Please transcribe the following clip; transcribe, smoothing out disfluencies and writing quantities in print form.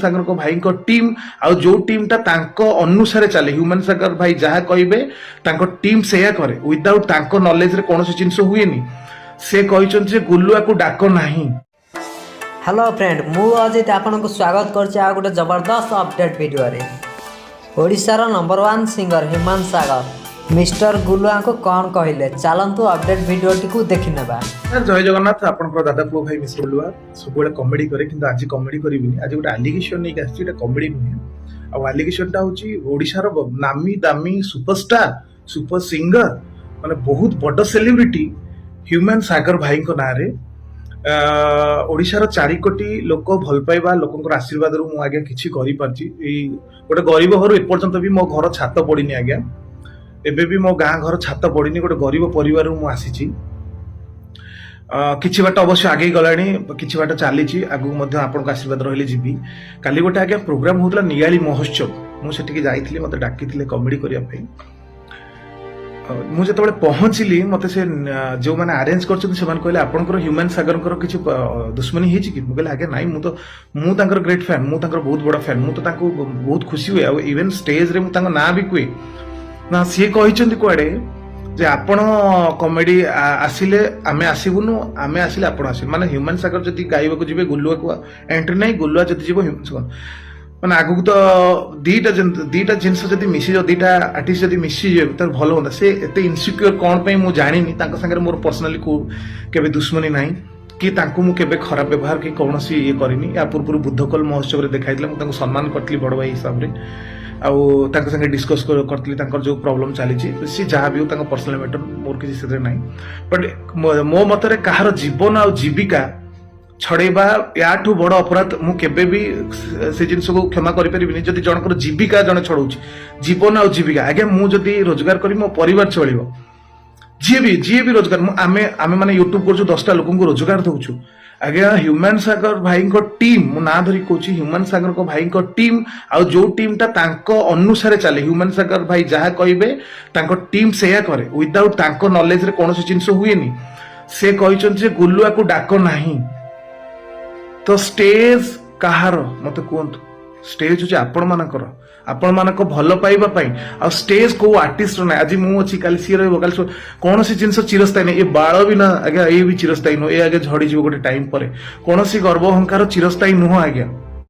ସାଗରଙ୍କ ଭାଇଙ୍କ ଟିମ୍ ଆଉ ଯୋଉ ଟିମ୍ଟା ତାଙ୍କ ଅନୁସାରେ ଚାଲେ, ହ୍ୟୁମାନ ସାଗର ଭାଇ ଯାହା କହିବେ ତାଙ୍କ ଟିମ୍ ସେଇଆ କରେ। ୱିଦାଉଟ୍ ତାଙ୍କ ନଲେଜରେ କୌଣସି ଜିନିଷ ହୁଏନି। ସେ କହିଛନ୍ତି ଯେ ଗୁଲୁଆକୁ ଡାକ ନାହିଁ। ହ୍ୟାଲୋ ଫ୍ରେଣ୍ଡ, ମୁଁ ଅଜିତ ଆପଣଙ୍କୁ ସ୍ୱାଗତ କରୁଛି ଆଉ ଗୋଟେ ଜବରଦସ୍ତ ଅପଡେଟ୍ ଭିଡ଼ିଓରେ। ଓଡ଼ିଶାର ନମ୍ବର ୱାନ୍ ସିଙ୍ଗର ହ୍ୟୁମାନ ସାଗର ମିଷ୍ଟର ଗୁଲୁଆଙ୍କୁ କ'ଣ କହିଲେ, ଚାଲନ୍ତୁ ଅପଡେଟ୍ ଭିଡ଼ିଓଟିକୁ ଦେଖିନେବା। ସାର୍, ଜୟ ଜଗନ୍ନାଥ। ଆପଣଙ୍କର ଦାଦା ପୁଅ ଭାଇ ମିଷ୍ଟର ଗୁଲୁଆ ସବୁବେଳେ କମେଡି କରେ, କିନ୍ତୁ ଆଜି କମେଡି କରିବିନି। ଆଜି ଗୋଟେ ଆଲିଗେସନ ନେଇକି ଆସିଛି। ଏଇଟା କମେଡି ନୁହେଁ। ଆଉ ଆଲିଗେସନଟା ହଉଛି ଓଡ଼ିଶାର ନାମୀ ଦାମୀ ସୁପରଷ୍ଟାର, ସୁପର ସିଙ୍ଗର, ମାନେ ବହୁତ ବଡ ସେଲିବ୍ରିଟି ହ୍ୟୁମାନ ସାଗର ଭାଇଙ୍କ ନାଁରେ। ଓଡ଼ିଶାର 4 କୋଟି ଲୋକ ଭଲ ପାଇବା, ଲୋକଙ୍କର ଆଶୀର୍ବାଦରୁ ମୁଁ ଆଜ୍ଞା କିଛି କରିପାରିଛି। ଏଇ ଗୋଟେ ଗରିବ ଘରୁ, ଏପର୍ଯ୍ୟନ୍ତ ବି ମୋ ଘର ଛାତ ପଡିନି ଆଜ୍ଞା। ଏବେ ବି ମୋ ଗାଁ ଘର ଛାତ ପଡିନି। ଗୋଟେ ଗରିବ ପରିବାରରୁ ମୁଁ ଆସିଛି। କିଛି ବାଟ ଅବଶ୍ୟ ଆଗେଇ ଗଲାଣି, କିଛି ବାଟ ଚାଲିଛି। ଆଗକୁ ମଧ୍ୟ ଆପଣଙ୍କ ଆଶୀର୍ବାଦ ରହିଲେ ଯିବି। କାଲି ଗୋଟେ ଆଜ୍ଞା ପ୍ରୋଗ୍ରାମ ହଉଥିଲା, ନିଆଳି ମହୋତ୍ସବ। ମୁଁ ସେଠିକି ଯାଇଥିଲି। ମତେ ଡାକିଥିଲେ କମେଡି କରିବା ପାଇଁ। ମୁଁ ଯେତେବେଳେ ପହଞ୍ଚିଲି, ମତେ ସେ ଯୋଉମାନେ ଆରେଞ୍ଜ କରିଛନ୍ତି ସେମାନେ କହିଲେ, "ଆପଣଙ୍କର ହ୍ୟୁମାନ ସାଗରଙ୍କର କିଛି ଦୁଶ୍ମନୀ ହେଇଛି କି?" ମୁଁ କହିଲି, "ଆଜ୍ଞା ନାଇଁ, ମୁଁ ତାଙ୍କର ଗ୍ରେଟ୍ ଫ୍ୟାନ୍। ମୁଁ ତାଙ୍କର ବହୁତ ବଡ ଫ୍ୟାନ୍। ମୁଁ ତ ତାଙ୍କୁ ବହୁତ ଖୁସି ହୁଏ ଆଉ ଇଭେନ୍ ଷ୍ଟେଜରେ ମୁଁ ତାଙ୍କ ନାଁ ବି କୁହେ।" ନା, ସିଏ କହିଛନ୍ତି କୁଆଡେ ଯେ ଆପଣ କମେଡି ଆସିଲେ ଆମେ ଆସିବୁନୁ, ଆମେ ଆସିଲେ ଆପଣ ଆସିବେ। ମାନେ ହ୍ୟୁମାନ ସାଗର ଯଦି ଗାଇବାକୁ ଯିବେ, ଗୁଲୁଆକୁ ଏଣ୍ଟ୍ରି ନାହିଁ। ଗୁଲୁଆ ଯଦି ଯିବ, ହ୍ୟୁମାନ ସାଗର, ମାନେ ଆଗକୁ ତ ଦିଟା ଜିନିଷ ଯଦି ମିଶିଯିବ, ଦିଟା ଆର୍ଟିଷ୍ଟ ଯଦି ମିଶିଯିବେ ତାହେଲେ ଭଲ ହୁଅନ୍ତା। ସେ ଏତେ ଇନସିକ୍ୟୁର କ'ଣ ପାଇଁ ମୁଁ ଜାଣିନି। ତାଙ୍କ ସାଙ୍ଗରେ ମୋର ପର୍ସନାଲି କେବେ ଦୁଶ୍ମନୀ ନାହିଁ କି ତାଙ୍କୁ ମୁଁ କେବେ ଖରାପ ବ୍ୟବହାର କି କୌଣସି ଇଏ କରିନି। ୟା ପୂର୍ବରୁ ବୁଦ୍ଧକୋଲ ମହୋତ୍ସବରେ ଦେଖାଇଥିଲା, ମୁଁ ତାଙ୍କୁ ସମ୍ମାନ କରିଥିଲି ବଡ଼ ଭାଇ ହିସାବରେ ଆଉ ତାଙ୍କ ସାଙ୍ଗେ ଡିସ୍କସ୍ କରିଥିଲି। ତାଙ୍କର ଯୋଉ ପ୍ରୋବ୍ଲେମ ଚାଲିଛି, ସେ ଯାହା ବି ହଉ ତାଙ୍କ ପର୍ସନାଲ ମ୍ୟାଟର, ମୋର କିଛି ସେଥିରେ ନାହିଁ। ବଟ୍ ମୋ ମତରେ କାହାର ଜୀବନ ଆଉ ଜୀବିକା ଛଡେଇବା ୟାଠୁ ବଡ ଅପରାଧ ମୁଁ କେବେ ବି ସେ ଜିନିଷକୁ କ୍ଷମା କରିପାରିବିନି। ଯଦି ଜଣଙ୍କର ଜୀବିକା ଜଣେ ଛଡଉଛି, ଜୀବନ ଆଉ ଜୀବିକା ଆଜ୍ଞା, ମୁଁ ଯଦି ରୋଜଗାର କରିବି ମୋ ପରିବାର ଚଳିବ। ଯିଏ ବି ରୋଜଗାର, ମୁଁ ଆମେ ଆମେ ମାନେ ୟୁଟ୍ୟୁବ କରୁଛୁ, 10ଟା ଲୋକଙ୍କୁ ରୋଜଗାର ଦଉଛୁ ଆଜ୍ଞା। ହ୍ୟୁମାନ ସାଗର ଭାଇଙ୍କ ଟିମ୍, ମୁଁ ନାଁ ଧରି କହୁଛି, ହ୍ୟୁମାନ ସାଗରଙ୍କ ଭାଇଙ୍କ ଟିମ୍ ଆଉ ଯୋଉ ଟିମ୍ଟା ତାଙ୍କ ଅନୁସାରେ ଚାଲେ, ହ୍ୟୁମାନ ସାଗର ଭାଇ ଯାହା କହିବେ ତାଙ୍କ ଟିମ୍ ସେଇଆ କରେ। ୱିଦାଉଟ୍ ତାଙ୍କ ନଲେଜରେ କୌଣସି ଜିନିଷ ହୁଏନି। ସେ କହିଛନ୍ତି ଯେ ଗୁଲୁଆକୁ ଡାକ ନାହିଁ। ତ ଷ୍ଟେଜ କାହାର ମତେ କୁହନ୍ତୁ? ଷ୍ଟେଜ ହଉଛି ଆପଣମାନଙ୍କର, ଆପଣମାନଙ୍କ ଭଲ ପାଇବା ପାଇଁ। ଆଉ ଷ୍ଟେଜ କୋଉ ଆର୍ଟିଷ୍ଟର ନାହିଁ। ଆଜି ମୁଁ ଅଛି, କାଲି ସିଏ ରହିବ, କାଲି କୌଣସି ଜିନିଷ ଚିରସ୍ଥାୟୀ ନାହିଁ। ଏ ବାଳ ବି ନା ଆଜ୍ଞା, ଏ ବି ଚିରସ୍ଥାୟୀ ନୁହଁ। ଏ ଆଜ୍ଞା ଝଡିଯିବ ଗୋଟେ ଟାଇମ ପରେ। କୌଣସି ଗର୍ବ ଅହଙ୍କାର ଚିରସ୍ଥାୟୀ ନୁହଁ ଆଜ୍ଞା।